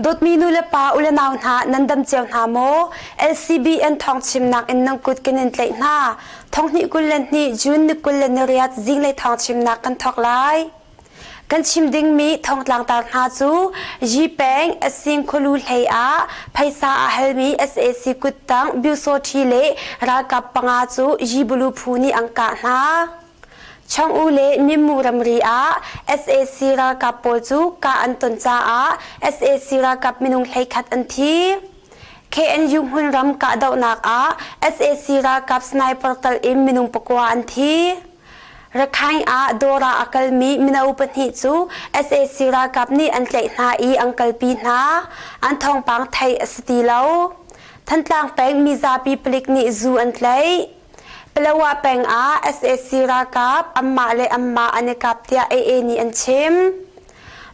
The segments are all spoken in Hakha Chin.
Dawtmi nu le pa u le nau hna nan dam cio hna maw? LCBN thawng chimnak in nan kut kan in tlaih hna. Thonghnih 22 June ni 28 zinglei thawng chimnak kan thawk lai. Kan chim dingmi thongtlangtar hna cu Yipeng Asing khualu hlei ah phaisa a halmi sac kuttang Byusawṭhi le ralkap panga cu Yibulu phu nih an kah hna. Chong-u le Mimmu ramri ah sac ralkap pawl cu kah an ton caah sac ralkap minung 11 an thi. KNU hmunram kahdohnak ah sac ralkap sniper tal in minung pakua an thi. Rakhine ah dawr ah a kalmi mino pahnih cu sac ralkap nih an tlaih hna i an kalpi hna. An thawngpang theih a si ti lo. Thantlang peng mizapi palik nih zu an tlaih. Palawa peng ah sac ralkap anmah le anmah an i kap tiah AA nih an chim.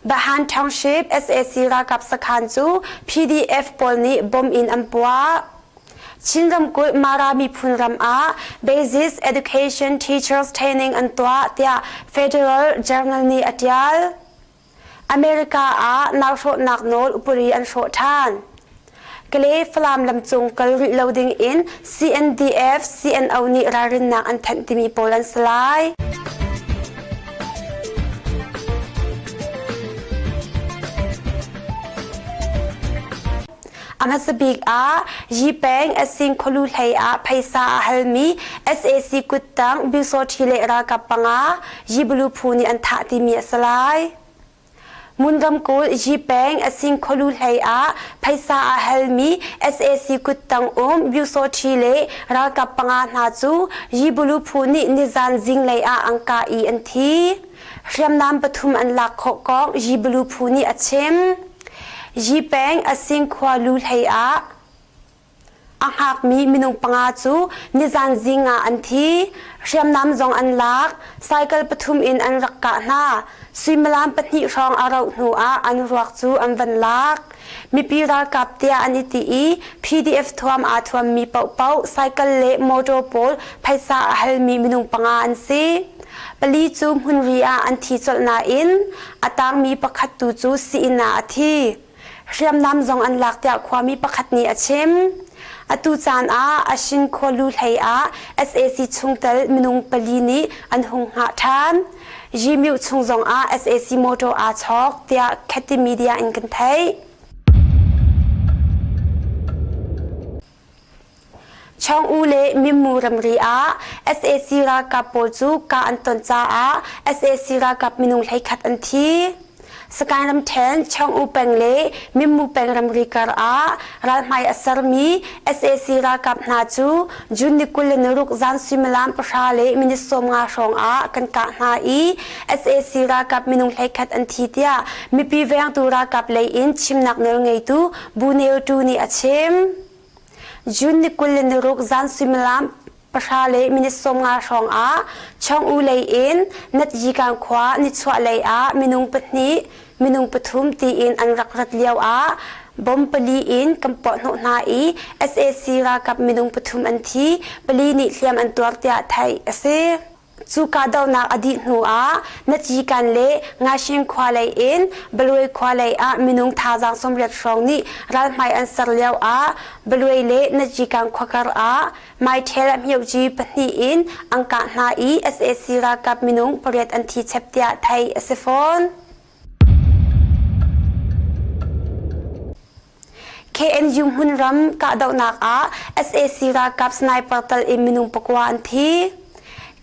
Bahan Township sac ralkap sakhan cu PDF pawl nih bom in an puah. Chin ramkulh Mara miphun ram ah Basic Education Teachers Training an tuah tiah Federal Journal nih a ṭial. America ah nauhrawhnak nawl upari an hrawh ṭhan. Kale Falam lamcung kal rih lo ding in CNDF CNO nih ralrinnak an thanh timi pawl an si lai. A hmasa bik ah Yipeng Asing khualu hlei ah phaisa a halmi sac kuttang Byusawṭhi le ralkap panga Yibulu phu nih an thah timi a si lai. Mun ramkulh Yipeng Asing khualu hlei ah phaisa a halmi sac kuttang um Byusawṭhi le ralkap panga hna cu Yibulu phu nih nizan zinglei ah an kah i an thi. Hriamnam pathum an lak khawh kong Yibulu phu nih a chim. Yipeng Asing khua lu hlei ah a hngakmi minung panga cu nizan zing ah an thi. Hriamnam zong an lak. Cycle pathum in an rak kah hna. Suimilam pahnih hrawng a rauh hnu ah an ruak cu an van lak. Mipi ralkap tiah an i ti i PDF thuam aa thuammi paohpaoh cycle le motor pawl phaisa a halmi minung panga an si. Pali cu hmunri ah an thi colh nain a tangmi pakhat tu cu sii-inn ah a thi. Hriamnam zong an lak tiah khuami pakhat nih a chim. Atu caan ah Ashin khualu hlei ah sac chungtel minung pali nih an hung hngah ṭhan. Yimyu chung zong ah sac motor aa chawk tiah Khetti Media in kan theih. Chong-u le Mimmu ramri ah sac ralkap pawl cu kah an ton caah sac ralkap minung 11 an thi. Sagaing ramṭhen Chong-u peng le Mimmu peng ramri kar ah ralhmai a sermi sac ralkap hna cu June ni 26 zan suimilam pahra le minute 15 hrawng ah kan kah hna i sac ralkap minung 11 an thi tiah mipi vengtu ralkap lei in chimnak nawlngeitu Bu Neo Tu nih a chim. June ni 26 zan suimilam pahra le minute 50 hrawng ah Chong-u lei in Natyigang khua nichuah lei ah minung pahnih minung pathum tiin an rak rat lio ah bom pali in kan puahhnawh hna i sac ralkap minung pathum an thi, pali nih hliam an tuar tiah theih a si. Cu kahdohnak a dih hnu ah Natyikan le Ngashin khua lei in Baluai khua lei ah minung thazaang 80 hrawng nih ralhmai an ser lio ah Baluai le Natyikan khua kar ah Maithel hmioci pahnih in an kah hna i sac ralkap minung pariat an thi chep tiah theih a si fawn. KNU hmunram kahdohnak ah sac ralkap sniper tal in minung pakua an thi.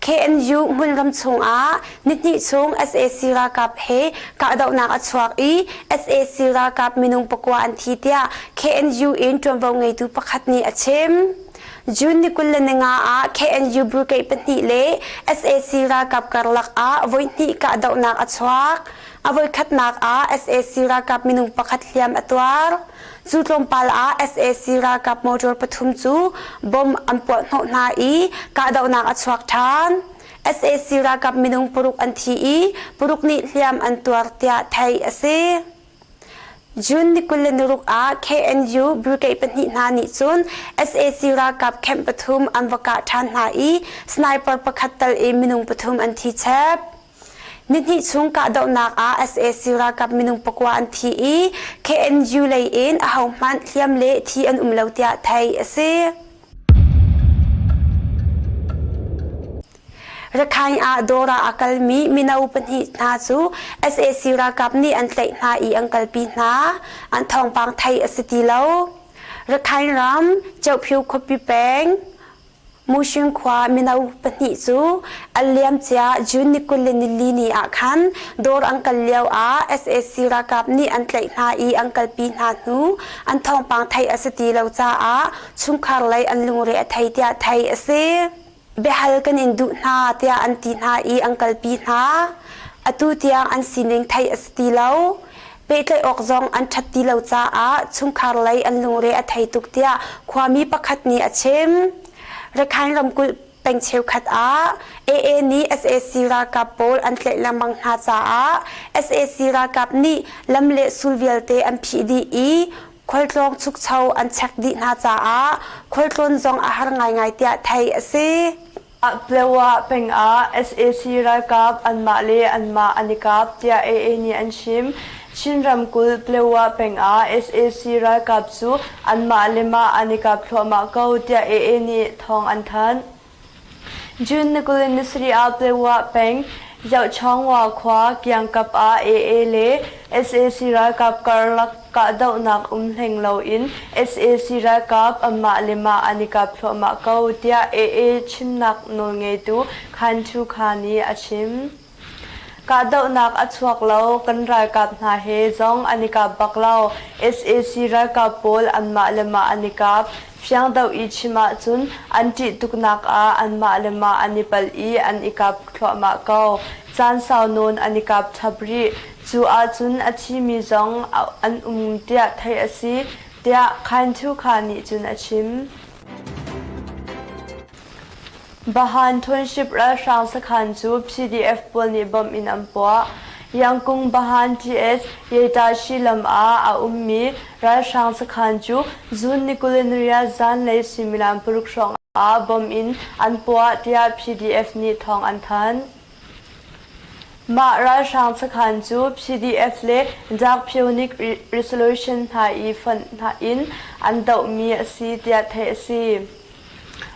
KNU hmunram chungah nihnih chung sac ralkap he kahdohnak a chuak i sac ralkap minung pakua an thi tiah KNU in ṭuanvo ngeitu pakhat nih a chim. June ni 25 ah KNU brigade pahnih le sac ralkap karlak ah voihnih kahdohnak a chuak. A voikhatnak ah sac ralkap minung pakhat hliam a tuar. Cu tlawmpal ah sac ralkap motor pathum cu bomb an puahhnawh hna i kahdohnak a chuak ṭhan. sac ralkap minung paruk an thi i paruk nih hliam an tuar tiah theih a si. June ni 26 ah KNU brigade pahnih hna nih cun sac ralkap camp pathum an va kah ṭhan hna i sniper pakhat tal in minung pathum an thi chep. Nihnih chung kahdohnak ah sac ralkap minung pakua an thi i KNU lei in ahohmanh hliam le thi an um lo tiah theih a si. Rakhine ah dawr ah a kalmi mino pahnih hna cu sac ralkap nih an tlaih hna i an kalpi hna. An thawngpang theih a si ti lo. Rakhine ram Kyaukphyu khuapi peng Mushin khua mino pahnih cu an liamcia June ni 24 ni ah khan dawr an kal lio ah sac ralkap nih an tlaih hna i an kalpi hna hnu an thawngpang theih a si ti lo caah chungkhar lei an lungre a thei tiah theih a si. Biahal kan in duh hna tiah an ti hna i an kalpi hna. Atu tiang an sining theih a si ti lo. Pehtlaih awk zong an ṭhat ti lo caah chungkhar lei an lungre a thei tuk tiah khuami pakhat nih a chim. Rakhine ramkulh peng cheukhat ah AA nih sac ralkap pawl an tlaih lengmang hna caah sac ralkap nih lam le sul vialte an phih dih i khualtlawng chukcho an chek dih hna caah khualtlawn zong a har ngaingai tiah theih a si. Pletwa peng ah sac ralkap anmah le anmah an i kap tiah AA nih an chim. Chin ramkulh Pletwa peng ah sac ralkap cu anmah le mah an i kap thluahmah ko tiah AA nih thawng an thanh. June ni 20 ni sarih ah Pletwa peng Yohchawngwa khua kiangkap ah AA le sac ralkap karlak kahdohnak um hleng loin sac ralkap anmah le mah an i kap thluahmah ko tiah AA chimnak nawlngeitu Khan Thu Kha nih a chim. Kahdohnak a chuak lo, kan ralkap hna he zong an i kap bak lo. Sac ralkap pawl anmah le mah an i kap. Fiang doh i chim ahcun an ṭih tuknak ah anmah le mah an i palh i an i kap thluahmah ko. Caan sau nawn an i kap chap rih. Cu ahcun a thimi zong an um tiah theih a si, tiah Khain Thu Kha nih cun a chim. Bahan Township ralhrang sakhan cu PDF pawl nih bomb in an puah. Yangkung Bahan TS Yetashi lam ah a ummi ralhrang sakhan cu June ni 28 zanlei suimilam paruk hrawng ah bomb in an puah tiah PDF nih thawng an thanh. Mah ralhrang sakhan cu PDF le Dark Punic Resolution hna i fonh hna in an dohmi a si tiah theih a si.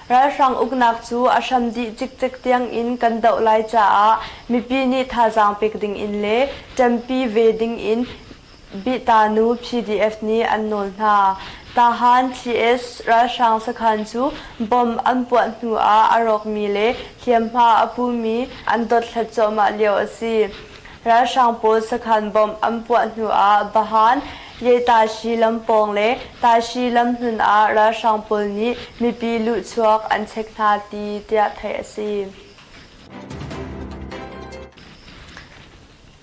Ralhrang uknak cu a hram dih cikcek tiangin kan doh lai caah mipi nih thazaang pek dingin le ṭempi ve dingin Bihtanu PDF nih an nawl hna. Tahan TS ralhrang sakhan cu bomb an puah hnu ah a rawkmi le hliamhma a pumi an dothlat cuahmah lio a si. Ralhrang pawl sakhan bomb an puah hnu ah Bahan, Ye-Tashi lam pawng le Tashi lamhnun ah ralhrang pawl nih mipi luhchuak an chek hna ti tiah theih a si.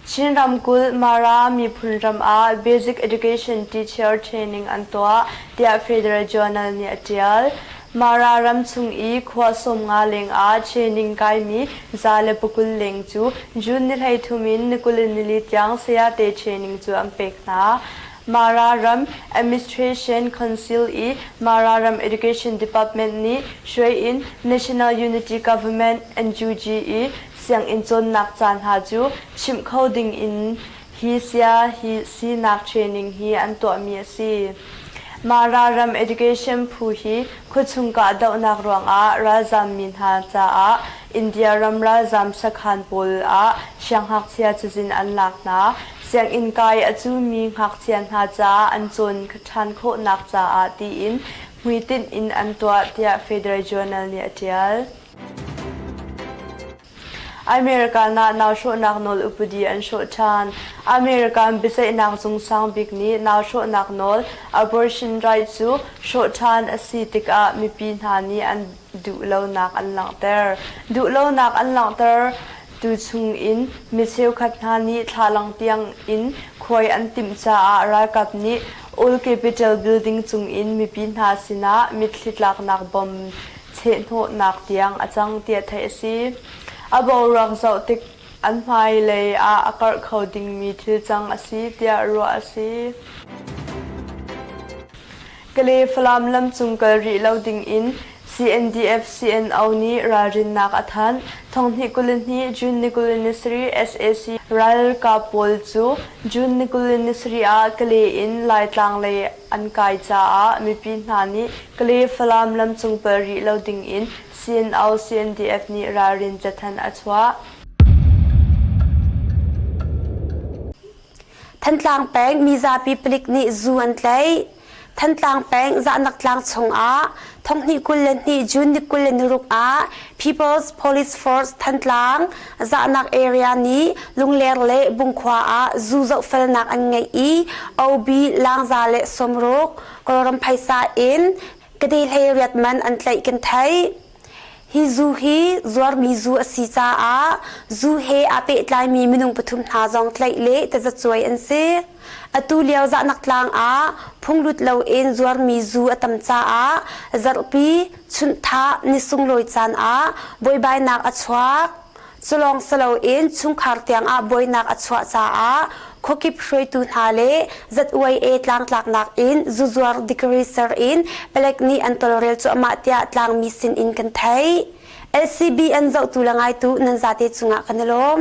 Chin ramkulh Mara miphun ram ah Basic Education Teacher Training an tuah tiah Federal Journal nih a ṭial. Mara ram chung i khua 50 leng ah training kaimi 120 leng cu June ni 33 in ni 24 tiang sayate training cu an pek hna. Mara ram Administration Council i Mara ram Education Department nih hruai in National Unity Government NUG i sianginn cawnnak ca hna cu chimh kho ding in Hi sia hi sinak training hi an tuahmi a si. Mara ram education phu hi khuachung kahdohnak ruangah ralzammi hna caah India ram ralzam sakhan pawl ah siangngakchia cazin an lak hna. Sianginn kai a cumi ngakchia hna caah an cawn ṭhan khawhnak caah tiin hmuitinh in an tuah tiah Federal Journal nih a ṭial. American ah nauhrawhnak nawl upadi an hrawh ṭhan. American biaceihnak zung sang bik nih nauhrawhnak nawl abortion right cu hrawh ṭhan a si tikah mipi hna nih an duhlonak an langhter. Duhlonak an langhter tu chungin mi cheukhat hna nih thlalang tiang in khuai an timh caah ralkap nih Old Capitol building cungin mipi hna sinah mitthli tlaknak bom chehhnawhnak tiang a cang tiah theih a si. A boruak zoh tik an hmailei ah a karh kho dingmi thil cang a si tiah ruah a si. Kale Falam lamcung kal rih lo ding in. CNDF CNO nih ralrinnak a thanh. Thonghnih 22 June ni 27 sac ralkap pawl cu June ni 27 ah Kale in Laitlang lei an kai caah mipi hna nih Kale Falam lamcung pal rih lo ding in CNO CNDF nih ralrin cathanh a chuah. Thantlang peng mizapi palik nih zu an tlaih. Thantlang peng Zahnak tlang chungah thonghnih 22 June ni 26 ah People's Police Force Thantlang Zahnak area nih Lungler le Bungkhua ah zu zohfelnak an ngeih i OB Langza le Sawmruk Kawlram phaisa in kade hlei riat man an tlaih kan theih. Hi zu hi zuarmi zu a si caah zu he aa pehtlaimi minung pathum hna zong tlaih le tazacuai an si. Atu lio zahnak tlang ah phunglut loin zuarmi zu a tam caah zarhpi, chunhthah, ni sunglawi caan ah buaibainak a chuak. Culawng si loin chungkhar tiangah buainak a chuah caah khuakip hruaitu hna le ZYA tlangtlaknak in zuzuar degree ser in palek nih an tawlrel cuahmah tiah tlangmi sin in kan theih. LCB an zohtu le ngaitu nan zate cungah kan i lawm.